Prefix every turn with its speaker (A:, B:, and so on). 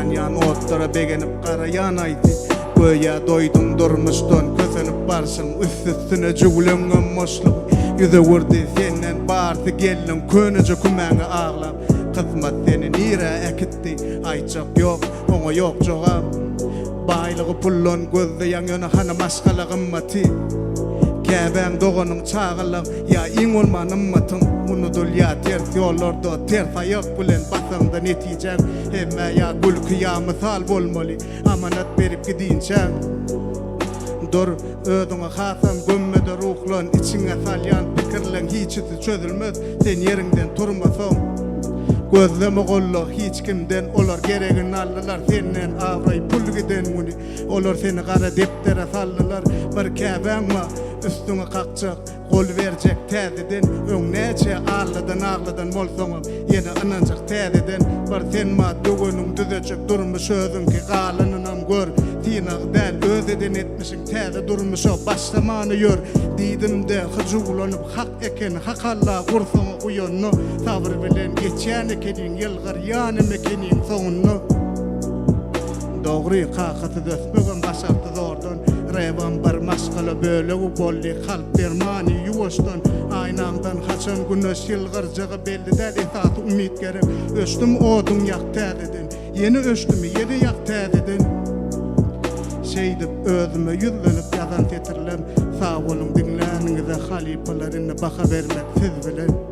A: Ýanýan otlara begenip garaýan aýsy. Göýä doýduň durmuşdan kösenip barşyň Üst-üstüne jüwleňňem boşlugy Ýüz öwürdi senden barsy geldiň köneje kümäňe aglap. Kysmat seni nirä äkitdi aýtjak ýok oňa ýok jogap. Baýlygy puldan gözleýäň ýöne hany maşgala gymmaty. Käbäň doganyň çagalaň ýa iň bolman ymmatyň unudylýa ters ýollarda ters aýak bilen basaňda netijäň hemmä ýa gülki ýa mysal bolmaly amanat berip gidinçäň. Dur, özüňi hasam gömmede ruhlan içiňe salýan pikirleň hiçisi çözülmez sen ýeriňden turmasaň. Gözleme gollag hiç kimden olar geregini aldylar senden abraý pul giden güni olar seni gara depdere saldylar bir käbäň bar üstüňe kakjak gol berjek täzeden öň näçe alladan agladan bolsaňam ýene ynanjak täzeden bir sen bar döweniň düzejek durmuş özüňki galanynam gör synag däl öz eden etmişiň täze durmuşa başlamany ýör diýdimde hyjuwlanyp hak eken hak alla gursaňa guýanda sabyr bilen geçýän ekeniň ýylgyrýanem ekeniň soňunda. Dogry, kakasyz ösmegem başardy zordan. Rebam bir maşgala bölegi boldy, kalp dermany ýuwaşdan. Aýnaňdan haçan güneş ýylgyrjagy belli däl, esasy umyt gerek. Öçdüm oduň ýak täzeden, ýene öçdümi, ýene ýak täzeden. Şeýdip özüme ýüzlenip ýazan setirlem. Sag boluň diňläniňize halypalar indi baha bermek siz bilen.